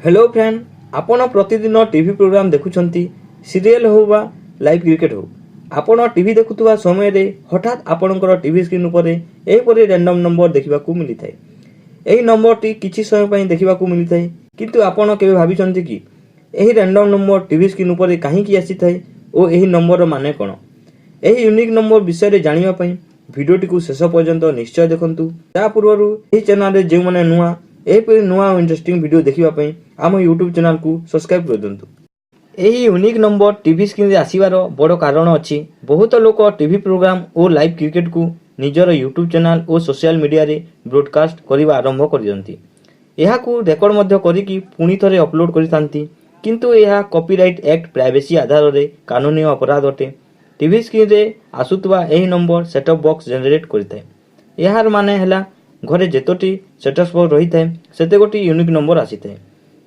Hello friend, ଆପଣ ପ୍ରତିଦିନ TV programme ଦେଖୁଛନ୍ତି। ସିରିଏଲ୍ ହେଉ ବା ଲାଇଭ୍ କ୍ରିକେଟ୍ ହେଉ, ଆପଣ ଟିଭି ଦେଖୁଥିବା ସମୟରେ ହଠାତ୍ ଆପଣଙ୍କର ଟିଭି ସ୍କ୍ରିନ୍ ଉପରେ ଏହିପରି ର୍ୟାଣ୍ଡମ୍ ନମ୍ବର ଦେଖିବାକୁ ମିଳିଥାଏ। ଏହି ନମ୍ବରଟି କିଛି ସମୟ ପାଇଁ ଦେଖିବାକୁ ମିଳିଥାଏ। କିନ୍ତୁ ଆପଣ କେବେ ଭାବିଛନ୍ତି କି, ଏହି ର୍ୟାଣ୍ଡମ୍ ନମ୍ବର ଟିଭି ସ୍କ୍ରିନ୍ ଉପରେ କାହିଁକି ଆସିଥାଏ ଓ ଏହି ନମ୍ବରର ମାନେ କ'ଣ? ଏହି ୟୁନିକ୍ ନମ୍ବର ବିଷୟରେ ଜାଣିବା ପାଇଁ ଭିଡ଼ିଓଟିକୁ ଶେଷ ପର୍ଯ୍ୟନ୍ତ ନିଶ୍ଚୟ ଦେଖନ୍ତୁ। ତା ପୂର୍ବରୁ ଏହି ଚ୍ୟାନେଲରେ ଯେଉଁମାନେ ନୂଆ, ଏହିପରି ନୂଆ ଓ ଇଣ୍ଟରେଷ୍ଟିଂ ଭିଡ଼ିଓ ଦେଖିବା ପାଇଁ ଆମ ୟୁଟ୍ୟୁବ୍ ଚ୍ୟାନେଲକୁ ସବସ୍କ୍ରାଇବ୍ କରିଦିଅନ୍ତୁ। ଏହି ୟୁନିକ୍ ନମ୍ବର ଟିଭି ସ୍କ୍ରିନ୍ରେ ଆସିବାର ବଡ଼ କାରଣ ଅଛି। ବହୁତ ଲୋକ ଟିଭି ପ୍ରୋଗ୍ରାମ ଓ ଲାଇଭ୍ କ୍ରିକେଟକୁ ନିଜର ୟୁଟ୍ୟୁବ୍ ଚ୍ୟାନେଲ ଓ ସୋସିଆଲ ମିଡ଼ିଆରେ ବ୍ରଡକାଷ୍ଟ କରିବା ଆରମ୍ଭ କରିଦିଅନ୍ତି। ଏହାକୁ ରେକର୍ଡ ମଧ୍ୟ କରିକି ପୁଣି ଥରେ ଅପଲୋଡ୍ କରିଥାନ୍ତି। କିନ୍ତୁ ଏହା କପିରାଇଟ୍ ଆକ୍ଟ, ପ୍ରାଇଭେସି ଆଧାରରେ କାନୁନୀ ଅପରାଧ ଅଟେ। ଟିଭି ସ୍କ୍ରିନ୍ରେ ଆସୁଥିବା ଏହି ନମ୍ବର ସେଟଅପ୍ ବକ୍ସ ଜେନେରେଟ୍ କରିଥାଏ। ଏହାର ମାନେ ହେଲା, ଘରେ ଯେତୋଟି ସେଟଅପ୍ ବକ୍ସ ରହିଥାଏ, ସେତେ ଗୋଟି ୟୁନିକ୍ ନମ୍ବର ଆସିଥାଏ।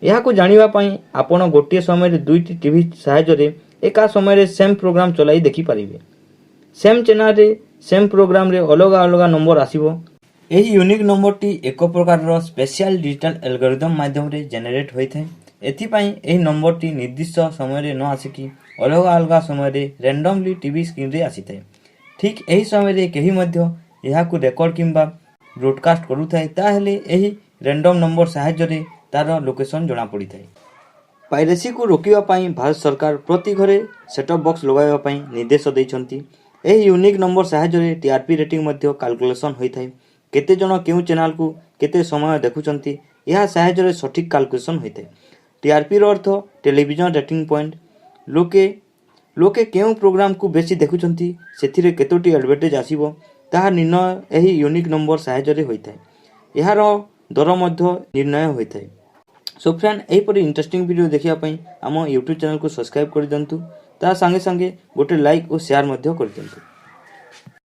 ଏହାକୁ ଜାଣିବା ପାଇଁ ଆପଣ ଗୋଟିଏ ସମୟରେ ଦୁଇଟି ଟିଭି ସାହାଯ୍ୟରେ ଏକା ସମୟରେ ସେମ୍ ପ୍ରୋଗ୍ରାମ ଚଲାଇ ଦେଖିପାରିବେ। ସେମ୍ ଚ୍ୟାନେଲରେ ସେମ୍ ପ୍ରୋଗ୍ରାମରେ ଅଲଗା ଅଲଗା ନମ୍ବର ଆସିବ। ଏହି ୟୁନିକ୍ ନମ୍ବରଟି ଏକ ପ୍ରକାରର ସ୍ପେଶିଆଲ ଡିଜିଟାଲ ଆଲଗୋରିଦମ ମାଧ୍ୟମରେ ଜେନେରେଟ୍ ହୋଇଥାଏ। ଏଥିପାଇଁ ଏହି ନମ୍ବରଟି ନିର୍ଦ୍ଦିଷ୍ଟ ସମୟରେ ନ ଆସିକି ଅଲଗା ଅଲଗା ସମୟରେ ର୍ୟାଣ୍ଡମଲି ଟିଭି ସ୍କ୍ରିନ୍ରେ ଆସିଥାଏ। ଠିକ୍ ଏହି ସମୟରେ କେହି ମଧ୍ୟ ଏହାକୁ ରେକର୍ଡ କିମ୍ବା ବ୍ରଡକାଷ୍ଟ କରୁଥାଏ, ତାହେଲେ ଏହି ର୍ୟାଣ୍ଡମ୍ ନମ୍ବର ସାହାଯ୍ୟରେ ତାର ଲୋକେସନ୍ ଜଣାପଡ଼ିଥାଏ। ପାଇରେସିକୁ ରୋକିବା ପାଇଁ ଭାରତ ସରକାର ପ୍ରତି ଘରେ ସେଟଅପ୍ ବକ୍ସ ଲଗାଇବା ପାଇଁ ନିର୍ଦ୍ଦେଶ ଦେଇଛନ୍ତି। ଏହି ୟୁନିକ୍ ନମ୍ବର ସାହାଯ୍ୟରେ ଟିଆରପି ରେଟିଂ ମଧ୍ୟ କାଲକୁଲେସନ୍ ହୋଇଥାଏ। କେତେ ଜଣ କେଉଁ ଚ୍ୟାନେଲକୁ କେତେ ସମୟ ଦେଖୁଛନ୍ତି, ଏହା ସାହାଯ୍ୟରେ ସଠିକ୍ କାଲକୁଲେସନ୍ ହୋଇଥାଏ। ଟିଆରପିର ଅର୍ଥ ଟେଲିଭିଜନ ରେଟିଂ ପଏଣ୍ଟ। ଲୋକେ କେଉଁ ପ୍ରୋଗ୍ରାମକୁ ବେଶୀ ଦେଖୁଛନ୍ତି, ସେଥିରେ କେତୋଟି ଆଡ଼ଭର୍ଟାଇଜ୍ ଆସିବ, ତାହା ନିର୍ଣ୍ଣୟ ଏହି ୟୁନିକ୍ ନମ୍ବର ସାହାଯ୍ୟରେ ହୋଇଥାଏ। ଏହାର ଦର ମଧ୍ୟ ନିର୍ଣ୍ଣୟ ହୋଇଥାଏ। ସୋ ଫ୍ରେଣ୍ଡ, ଏହିପରି ଇଣ୍ଟରେଷ୍ଟିଂ ଭିଡ଼ିଓ ଦେଖିବା ପାଇଁ ଆମ ୟୁଟ୍ୟୁବ୍ ଚ୍ୟାନେଲକୁ ସବସ୍କ୍ରାଇବ୍ କରିଦିଅନ୍ତୁ। ତା ସାଙ୍ଗେ ସାଙ୍ଗେ ଗୋଟେ ଲାଇକ୍ ଓ ସେୟାର ମଧ୍ୟ କରିଦିଅନ୍ତୁ।